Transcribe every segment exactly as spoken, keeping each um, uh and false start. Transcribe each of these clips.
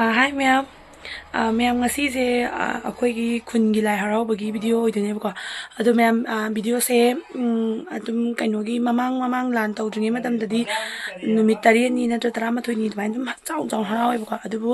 ꯑ, ꯍꯥꯏ ꯃꯌꯥꯝ꯫ ꯑ, ꯃꯌꯥꯝ, ꯉꯁꯤꯁꯦ, ꯑ, ꯑꯩꯈꯣꯏꯒꯤ ꯈꯨꯟꯒꯤ ꯂꯥꯏ ꯍꯔꯥꯎꯕꯒꯤ ꯚꯤꯗꯤꯑꯣ ꯑꯣꯏꯗꯣꯏꯅꯦꯕꯀꯣ꯫ ꯑꯗꯣ ꯃꯌꯥꯝ, ꯑ, ꯚꯤꯗꯤꯑꯣꯁꯦ, ꯎꯝ, ꯑꯗꯨꯝ ꯀꯩꯅꯣꯒꯤ ꯃꯃꯥꯡ, ꯃꯃꯥꯡ ꯂꯥꯟ ꯇꯧꯗ꯭ꯔꯤꯉꯩ ꯃꯇꯝꯗꯗꯤ ꯅꯨꯃꯤꯠ ꯇꯔꯦꯠꯅꯤ ꯅꯠꯇ꯭ꯔ ꯇꯔꯥꯃꯥꯊꯣꯏꯅꯤ ꯑꯗꯨꯃꯥꯏꯅ ꯑꯗꯨꯝ ꯆꯥꯎ ꯆꯥꯎ ꯍꯔꯥꯎꯋꯦꯕꯀꯣ꯫ ꯑꯗꯨꯕꯨ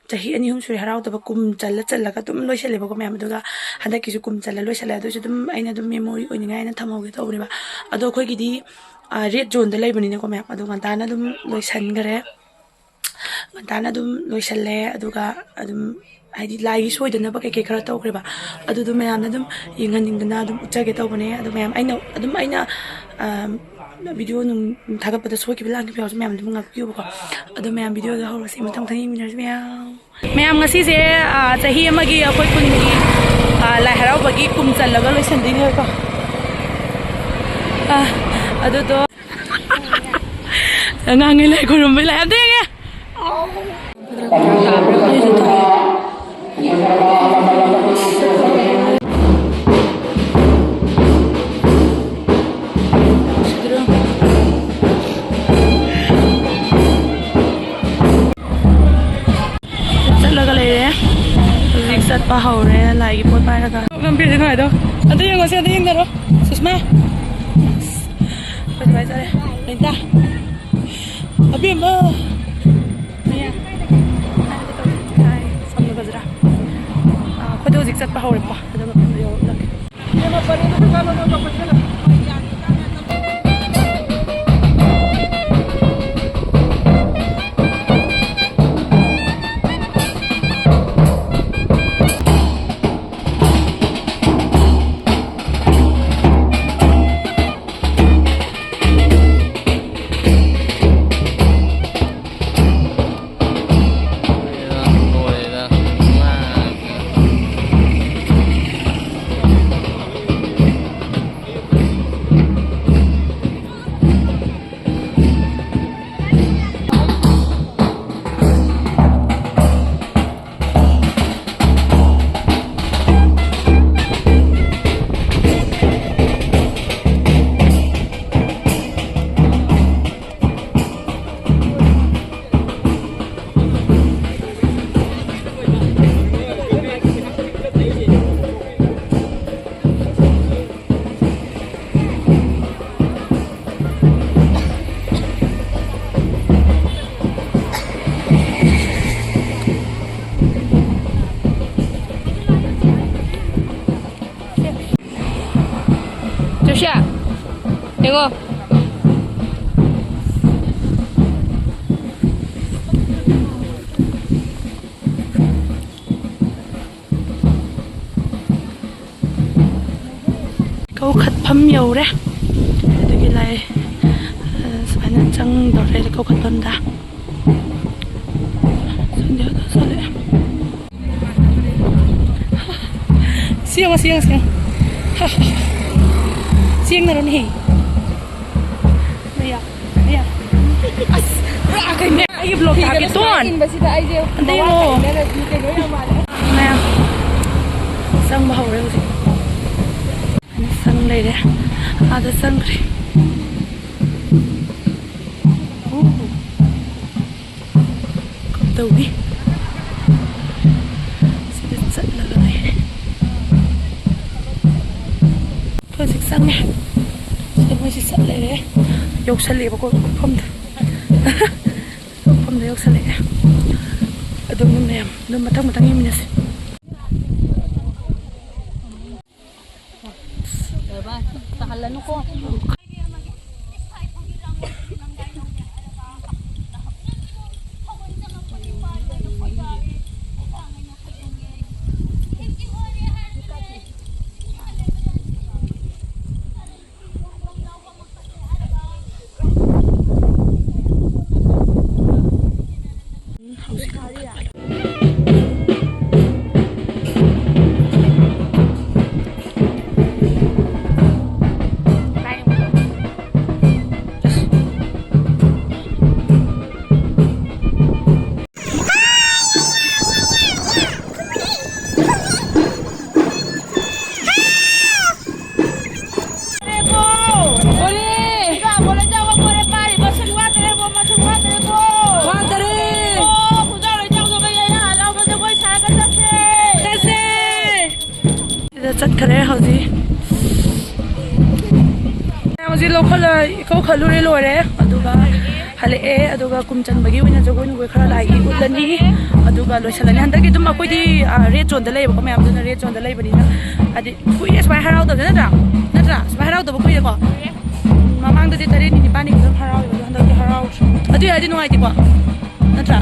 ꯆꯍꯤ ꯑꯅꯤ ꯑꯍꯨꯝ ꯁꯨꯔꯦ ꯍꯔꯥꯎꯗꯕ, ꯀꯨꯝ ꯆꯜꯂ ꯆꯜꯂꯒ ꯑꯗꯨꯝ ꯂꯣꯏꯁꯜꯂꯦꯕꯀꯣ ꯃꯌꯥꯝ꯫ ꯑꯗꯨꯒ ꯍꯟꯗꯛꯀꯤꯁꯨ ꯀꯨꯝ ꯆꯜꯂ ꯂꯣꯏꯁꯜꯂꯦ꯫ ꯑꯗꯨꯁꯨ ꯑꯗꯨꯝ ꯑꯩꯅ ꯑꯗꯨꯝ ꯃꯦꯃꯣꯔꯤ ꯑꯣꯏꯅꯤꯡꯉꯥꯏ ꯍꯥꯏꯅ ꯊꯝꯍꯧꯒꯦ ꯇꯧꯕꯅꯦꯕ꯫ ꯑꯗꯣ ꯑꯩꯈꯣꯏꯒꯤꯗꯤ, ꯑ, ꯔꯦꯠ ꯖꯣꯟꯗ ꯂꯩꯕꯅꯤꯅꯀꯣ ꯃꯌꯥꯝ, ꯑꯗꯣ ꯉꯟꯇꯥꯅ ꯑꯗꯨꯝ ꯂꯣꯏꯁꯟꯈꯔꯦ꯫ ꯉꯟꯇꯥꯅ ꯑꯗꯨꯝ ꯂꯣꯏꯁꯜꯂꯦ꯫ ꯑꯗꯨꯒ ꯑꯗꯨꯝ, ꯍꯥꯏꯗꯤ, ꯂꯥꯏꯒꯤ ꯁꯣꯏꯗꯅꯕ ꯀꯩꯀꯩ ꯈꯔ ꯇꯧꯈ꯭ꯔꯦꯕ, ꯑꯗꯨꯗꯣ ꯃꯌꯥꯝꯗ ꯑꯗꯨꯝ ꯌꯦꯡꯍꯟꯅꯤꯡꯗꯅ ꯑꯗꯨꯝ ꯎꯠꯆꯒꯦ ꯇꯧꯕꯅꯦ꯫ ꯑꯗꯣ ꯃꯌꯥꯝ, ꯑꯩꯅ ꯑꯗꯨꯝ, ꯑꯩꯅ, ꯑ, ꯚꯤꯗꯤꯑꯣ ꯅꯨꯡ ꯊꯥꯒꯠꯄꯗ ꯁꯣꯏꯈꯤꯕ ꯂꯥꯟꯈꯤꯕ ꯌꯥꯎꯔꯁꯨ ꯃꯌꯥꯝ ꯑꯗꯨꯝ ꯉꯥꯛꯄꯤꯌꯨꯕꯀꯣ꯫ ꯑꯗꯣ ꯃꯌꯥꯝ, ꯚꯤꯗꯤꯑꯣꯗꯣ ꯍꯧꯔꯁꯤ, ꯃꯊꯪ ꯃꯊꯪ ꯌꯦꯡꯃꯤꯟꯅꯔꯁꯤ ꯃꯌꯥꯝ꯫ ꯃꯌꯥꯝ, ꯉꯁꯤꯁꯦ, ꯑ, ꯆꯍꯤ ꯑꯃꯒꯤ ꯑꯩꯈꯣꯏ ꯈꯨꯟꯒꯤ, ꯑ, ꯂꯥꯏ ꯍꯔꯥꯎꯕꯒꯤ ꯀꯨꯝ ꯆꯜꯂꯒ ꯂꯣꯏꯁꯟꯗꯣꯏꯅꯦꯕꯀꯣ꯫ ꯑ, ꯑꯗꯨꯗꯣ ꯑꯉꯥꯡꯉꯩ ꯂꯥꯏ ꯈꯨꯔꯨꯝꯕꯩ ꯂꯥꯏ ꯑꯝꯇ ꯌꯦꯡꯒꯦ꯫ ꯆꯠꯂꯒ ꯂꯩꯔꯦ꯫ ꯍꯧꯖꯤꯛ ꯆꯠꯄ ꯍꯧꯔꯦ ꯂꯥꯏꯒꯤ ꯄꯣꯠ ꯄꯥꯏꯔꯒ꯫ ꯂꯝꯕꯤꯁꯦ ꯅꯨꯡꯉꯥꯏꯗꯣ꯫ ꯑꯗꯨ ꯌꯦꯡꯉꯣꯁꯦ, ꯑꯗꯨ ꯌꯦꯡꯅꯔꯣ꯫ ꯁꯨꯁꯃꯥ꯫ ꯑꯩꯈꯣꯏ ꯁꯨꯃꯥꯏꯅ ꯆꯠꯂꯦ꯫ ꯂꯦꯟꯗꯥ꯫ ꯑꯕꯦꯝꯃ꯫ ꯃꯌꯥ꯫ ꯁꯝꯅ ꯐꯖꯔꯥ? ꯑꯥ, ꯑꯩꯈꯣꯏꯗꯣ ꯍꯧꯖꯤꯛ ꯆꯠꯄ ꯍꯧꯔꯦꯀꯣ꯫ ꯑꯗꯨꯒ ꯃꯐꯝꯗꯣ ꯌꯧꯔꯛꯂꯒꯦ꯫ ꯌꯦꯡꯉꯣ꯫ ꯀꯧꯈꯠꯐꯝ ꯌꯧꯔꯦ꯫ ꯑꯗꯨꯒꯤ ꯂꯥꯏ, ꯑ, ꯁꯨꯃꯥꯏꯅ ꯆꯪꯗꯧꯔꯦ ꯀꯧꯈꯠꯐꯝꯗ꯫ ꯁꯟꯗ꯭ꯌꯥꯗ ꯆꯠꯂꯦ꯫ ꯁꯤ ꯌꯦꯡꯉꯣ, ꯁꯤ ꯌꯦꯡꯉꯣ, ꯁꯤ ꯌꯦꯡꯉꯣ꯫ ꯁꯤ ꯌꯦꯡꯅꯔꯣꯅꯦꯍꯦ꯫ ꯃꯌꯥ, ꯃꯌꯥ꯫ ꯑꯁ, ꯄꯨꯔꯥ ꯀꯩꯅꯣ꯫ ꯑꯩꯒꯤ vlog ꯇꯥꯒꯦ, ꯇꯣꯟ꯫ ꯏꯟꯕꯁꯤꯗ ꯑꯩꯁꯦ ꯑꯝꯇ ꯃꯋꯥ ꯌꯦꯡꯉꯣ꯫ ꯀꯩꯅ ꯀꯩꯅꯣ ꯌꯥꯝ ꯃꯥꯜꯂꯦ꯫ ꯃꯌꯥꯝ ꯆꯪꯕ ꯍꯧꯔꯦ ꯍꯧꯖꯤꯛ꯫ ꯆꯪ ꯂꯩꯔꯦ꯫ ꯑꯥꯗ ꯆꯪꯈ꯭ꯔꯦ꯫ ꯎ꯫ ꯀꯝꯗꯧꯅꯤ? ꯁꯤꯗ ꯆꯠꯂꯒ ꯂꯩꯔꯦ꯫ ꯍꯧꯖꯤꯛ ꯆꯪꯉꯦ꯫ ꯁꯤꯗ ꯃꯣꯏꯁꯤ ꯆꯠ ꯂꯩꯔꯦ꯫ ꯌꯧꯁꯜꯂꯛꯑꯦꯕꯀꯣ ꯃꯐꯝꯗ꯫ ꯃꯐꯝꯗ ꯌꯧꯁꯜꯂꯛꯑꯦ꯫ ꯑꯗꯨꯝ ꯃꯌꯥꯝ ꯑꯗꯨꯝ ꯃꯊꯪ ꯃꯊꯪ ꯌꯦꯡꯃꯤꯟꯅꯁꯦ꯫ ꯇꯥꯍꯜꯂꯅꯨꯀꯣ꯫ ꯁꯤꯗ ꯆꯠꯈ꯭ꯔꯦ ꯍꯧꯖꯤꯛ꯫ ꯍꯧꯖꯤꯛ ꯂꯧꯈꯠꯂ ꯏꯀꯧ ꯈꯠꯂꯨꯔꯦ, ꯂꯣꯏꯔꯦ꯫ ꯑꯗꯨꯒ ꯍꯜꯂꯛꯑꯦ꯫ ꯑꯗꯨꯒ ꯀꯨꯝ ꯆꯟꯕꯒꯤ ꯑꯣꯏꯅ ꯖꯒꯣꯏ ꯅꯨꯡꯒꯣꯏ ꯈꯔ ꯂꯥꯏꯒꯤ ꯎꯠꯂꯅꯤ꯫ ꯑꯗꯨꯒ ꯂꯣꯏꯁꯤꯜꯂꯅꯤ꯫ ꯍꯟꯗꯛꯀꯤ ꯑꯗꯨꯝ ꯑꯩꯈꯣꯏꯗꯤ, ꯑ, red zoneꯗ ꯂꯩꯌꯦꯕꯀꯣ, ꯃꯌꯥꯝꯗꯨꯅ red zoneꯗ ꯂꯩꯕꯅꯤꯅ꯫ ꯍꯥꯏꯗꯤ ꯀꯨꯏꯔꯦ ꯁꯨꯃꯥꯏꯅ ꯍꯔꯥꯎꯗꯕꯁꯦ, ꯅꯠꯇ꯭ꯔꯥ? ꯅꯠꯇ꯭ꯔꯥ? ꯁꯨꯃꯥꯏꯅ ꯍꯔꯥꯎꯗꯕ ꯀꯨꯏꯔꯦꯀꯣ꯫ ꯃꯃꯥꯡꯗꯗꯤ ꯇꯔꯦꯠꯅꯤ ꯅꯤꯄꯥꯜꯅꯤꯒꯤ ꯑꯗꯨꯝ ꯍꯔꯥꯎꯋꯦꯕ, ꯑꯗꯣ ꯍꯟꯗꯛꯇꯤ ꯍꯔꯥꯎꯗ꯭ꯔꯦ꯫ ꯑꯗꯨ ꯌꯥꯔꯗꯤ ꯅꯨꯡꯉꯥꯏꯇꯦꯀꯣ, ꯅꯠꯇ꯭ꯔꯥ?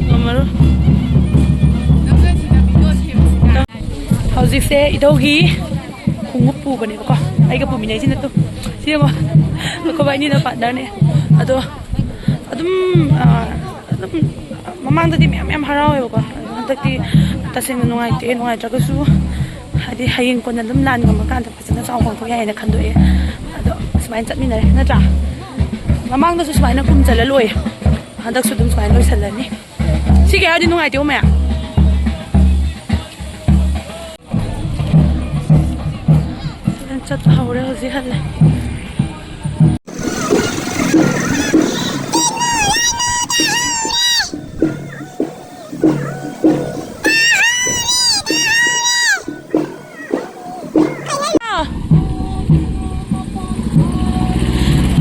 ꯉꯝꯃꯔꯣꯏ꯫ ꯍꯧꯖꯤꯛꯁꯦ ꯏꯙꯧꯒꯤ ꯈꯣꯡꯎꯞ ꯄꯨꯕꯅꯦꯕꯀꯣ, ꯑꯩꯒ ꯄꯨꯃꯤꯟꯅꯩꯁꯤꯅ꯫ ꯇꯨ, ꯁꯤ ꯌꯦꯡꯉꯣ, ꯑꯩꯈꯣꯏ ꯏꯕꯥꯅꯤꯅ ꯄꯥꯔꯠꯅꯔꯅꯦ꯫ ꯑꯗꯣ ꯑꯗꯨꯝ, ꯑꯥ, ꯑꯗꯨꯝ ꯃꯃꯥꯡꯗꯗꯤ ꯃꯌꯥꯝ ꯃꯌꯥꯝ ꯍꯔꯥꯎꯋꯦꯕꯀꯣ, ꯑꯗꯣ ꯍꯟꯗꯛꯇꯤ ꯇꯁꯦꯡꯅ ꯅꯨꯡꯉꯥꯏꯇꯦ꯫ ꯅꯨꯡꯉꯥꯏꯇ꯭ꯔꯒꯁꯨ ꯍꯥꯏꯗꯤ ꯍꯌꯦꯡ ꯀꯣꯟꯅ ꯑꯗꯨꯝ ꯂꯥꯟ ꯉꯝꯃꯀꯥꯟꯗ ꯐꯖꯅ ꯆꯥꯎ ꯄꯥꯡꯊꯣꯛ ꯌꯥꯏ ꯍꯥꯏꯅ ꯈꯟꯗꯣꯛꯑꯦ꯫ ꯑꯗꯣ ꯁꯨꯃꯥꯏꯅ ꯆꯠꯃꯤꯟꯅꯔꯦ, ꯅꯠꯇ꯭ꯔꯥ? ꯃꯃꯥꯡꯗꯁꯨ ꯁꯨꯃꯥꯏꯅ ꯀꯨꯝ ꯆꯠꯂ ꯂꯣꯏ, ꯍꯟꯗꯛꯁꯨ ꯑꯗꯨꯝ ꯁꯨꯃꯥꯏꯅ ꯂꯣꯏꯁꯜꯂꯅꯤ꯫ ꯁꯤ ꯀꯌꯥꯗꯤ ꯅꯨꯡꯉꯥꯏꯇꯦ ꯃꯌꯥꯝ꯫ ꯆꯠꯄ ꯍꯧꯔꯦ ꯍꯧꯖꯤꯛ ꯍꯜꯂꯦ꯫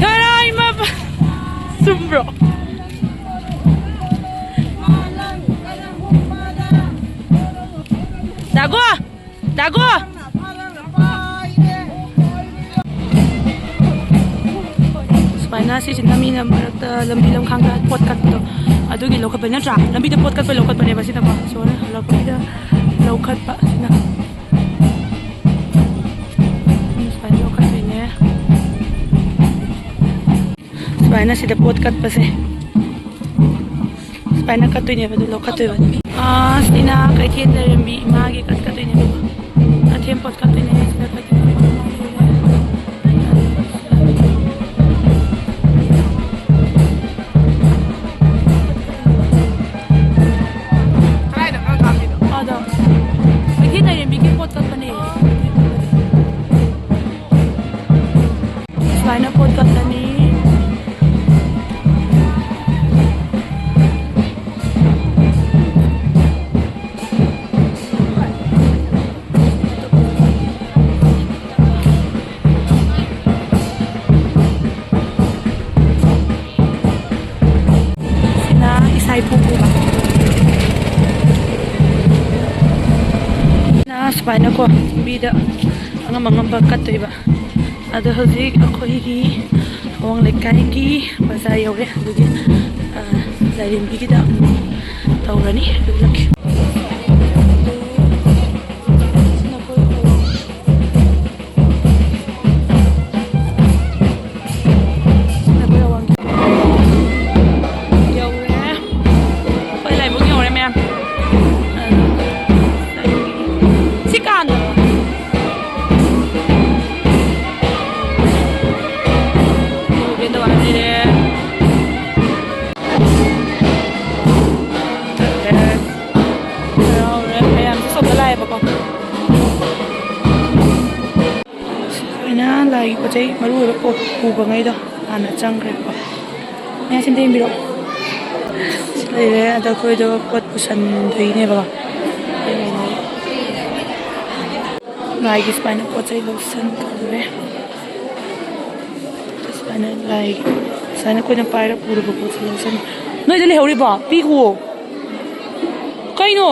ꯀꯔꯥꯏꯃ ꯆꯨꯝꯕ꯭ꯔꯣ? ꯗꯥꯒꯣ! ꯗꯥꯒꯣ! ꯁꯨꯃꯥꯏꯅ ꯁꯤꯁꯤꯅ ꯃꯤꯅ ꯃꯔꯛꯇ ꯂꯝꯕꯤ ꯂꯝꯈꯥꯡꯗ ꯄꯣꯠ ꯀꯠꯄꯗꯣ, ꯑꯗꯨꯒꯤ ꯂꯧꯈꯠꯄ ꯅꯠꯇ꯭ꯔꯥ? ꯂꯝꯕꯤꯗ ꯄꯣꯠ ꯀꯠꯄ ꯂꯧꯈꯠꯄꯅꯦꯕ ꯁꯤꯅꯀꯣ꯫ ꯁꯣꯔ ꯍꯜꯂꯛꯄꯒꯤꯗ ꯂꯧꯈꯠꯄ ꯁꯤꯅ꯫ ꯁꯨꯃꯥꯏꯅ ꯂꯧꯈꯠꯇꯣꯏꯅꯦ꯫ ꯁꯨꯃꯥꯏꯅ ꯁꯤꯗ ꯄꯣꯠ ꯀꯠꯄꯁꯦ ꯁꯨꯃꯥꯏꯅ ꯀꯠꯇꯣꯏꯅꯦꯕ, ꯑꯗꯨ ꯂꯧꯈꯠꯇꯣꯏꯕ꯫ ꯑꯥ, ꯁꯤꯅ ꯀꯩꯊꯦꯜ ꯂꯩꯔꯦꯝꯕꯤ ꯏꯃꯥꯒꯤ ꯀꯠꯀꯗꯣꯏꯅꯦꯕ꯫ ꯀꯩꯊꯦꯜ ꯄꯣꯠ ꯀꯠꯇꯣꯏꯅꯦ ꯁꯤꯗ ꯀꯩꯊꯦꯜ ꯄꯣꯠ ꯀꯠꯇꯣꯏꯅꯦ꯫ ꯀꯗꯥꯏꯗ ꯈꯔ ꯀꯥꯞꯄꯤꯅꯣ? ꯑꯗꯣ ꯀꯩꯊꯦꯜ ꯂꯩꯔꯦꯝꯕꯤꯒꯤ ꯄꯣꯠ ꯀꯛꯄꯅꯦ꯫ ꯁꯨꯃꯥꯏꯅ ꯄꯣꯠ ꯀꯛꯀꯅꯤ꯫ ꯁꯨꯃꯥꯏꯅꯀꯣ ꯂꯝꯕꯤꯗ ꯑꯉꯝ ꯑꯉꯝꯕ ꯀꯠꯇꯣꯏꯕ꯫ ꯑꯗꯣ ꯍꯧꯖꯤꯛ ꯑꯩꯈꯣꯏꯒꯤ ꯑꯋꯥꯡ ꯂꯩꯀꯥꯏꯒꯤ ꯕꯖꯥꯔ ꯌꯧꯔꯦ꯫ ꯑꯗꯨꯒꯤ, ꯑ, ꯂꯥꯏꯔꯦꯝꯕꯤꯒꯤꯗ ꯑꯃꯨꯛ ꯇꯧꯔꯅꯤ꯫ ꯑꯗꯨꯒ ꯌꯧꯔꯦ꯫ ꯑꯩꯈꯣꯏ ꯂꯥꯏꯕꯨꯡ ꯌꯧꯔꯦ, ꯃꯌꯥꯝ꯫ ꯁꯤ ꯀꯥꯟꯗ ꯌꯧꯔꯦ, ꯗꯨꯀꯥꯟ ꯂꯩꯔꯦ꯫ ꯆꯠꯂꯦ꯫ ꯌꯧꯔꯦ꯫ ꯃꯌꯥꯝꯁꯦ ꯁꯣꯝꯗ ꯂꯥꯛꯑꯦꯕꯀꯣ꯫ ꯁꯨꯃꯥꯏꯅ ꯂꯥꯏꯒꯤ ꯄꯣꯠ ꯆꯩ ꯃꯔꯨ ꯑꯣꯏꯕ ꯄꯣꯠ ꯄꯨꯕꯉꯩꯗꯣ ꯍꯥꯟꯅ ꯆꯪꯈ꯭ꯔꯦꯀꯣ꯫ ꯃꯌꯥꯝ ꯁꯤꯝꯇ ꯌꯦꯡꯕꯤꯔꯛꯑꯣ꯫ ꯁꯤ ꯂꯩꯔꯦ꯫ ꯑꯗ ꯑꯩꯈꯣꯏꯗꯣ ꯄꯣꯠ ꯄꯨꯁꯟꯗꯣꯏꯅꯦꯕꯀꯣ꯫ ꯂꯥꯏꯒꯤ ꯁꯨꯃꯥꯏꯅ ꯄꯣꯠ ꯆꯩ ꯂꯧꯁꯟꯈ꯭ꯔꯦ꯫ ꯁꯨꯃꯥꯏꯅ ꯂꯥꯏꯒꯤ, ꯁꯨꯃꯥꯏꯅ ꯑꯩꯈꯣꯏꯅ ꯄꯥꯏꯔ ꯄꯨꯔꯕ ꯄꯣꯠ ꯆꯩ ꯂꯧꯁꯟ-, ꯅꯣꯏꯗ ꯂꯩꯍꯧꯔꯤꯕꯣ? ꯄꯤꯈꯨꯋꯣ꯫ ꯀꯩꯅꯣ?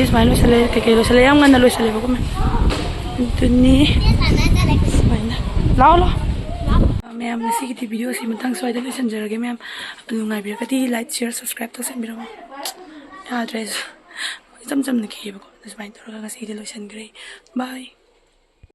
ꯁꯨꯃꯥꯏꯅ ꯂꯣꯏꯁꯤꯜꯂꯦ꯫ ꯀꯩꯀꯩ ꯂꯣꯏꯁꯤꯜꯂꯦ? ꯌꯥꯝ ꯉꯟꯅ ꯂꯣꯏꯁꯤꯜꯂꯦꯕꯀꯣ, ꯃꯌꯥꯝ꯫ ꯑꯗꯨꯅꯤ꯫ ꯁꯨꯃꯥꯏꯅ꯫ ꯂꯥꯛꯑꯣ, ꯂꯥꯛꯑꯣ꯫ ꯃꯌꯥꯝ, ꯉꯁꯤꯒꯤꯗꯤ ꯚꯤꯗꯤꯑꯣꯁꯤ ꯃꯇꯥꯡ ꯁ꯭ꯋꯥꯏꯗ ꯂꯣꯏꯁꯤꯟꯖꯔꯒꯦ, ꯃꯌꯥꯝ꯫ ꯑꯗꯨ ꯅꯨꯡꯉꯥꯏꯕꯤꯔꯒꯗꯤ like, share, subscribe ꯇꯧꯁꯟꯕꯤꯔꯝꯃꯣ꯫ ꯌꯥꯗ꯭ꯔꯦ꯫ ꯏꯆꯝ ꯆꯝꯅ ꯈꯤꯌꯦꯕꯀꯣ꯫ ꯑꯗꯨ ꯁꯨꯃꯥꯏꯅ ꯇꯧꯔꯒ ꯉꯁꯤꯒꯤꯗꯤ ꯂꯣꯏꯁꯤꯟꯈ꯭ꯔꯦ꯫ Bye꯫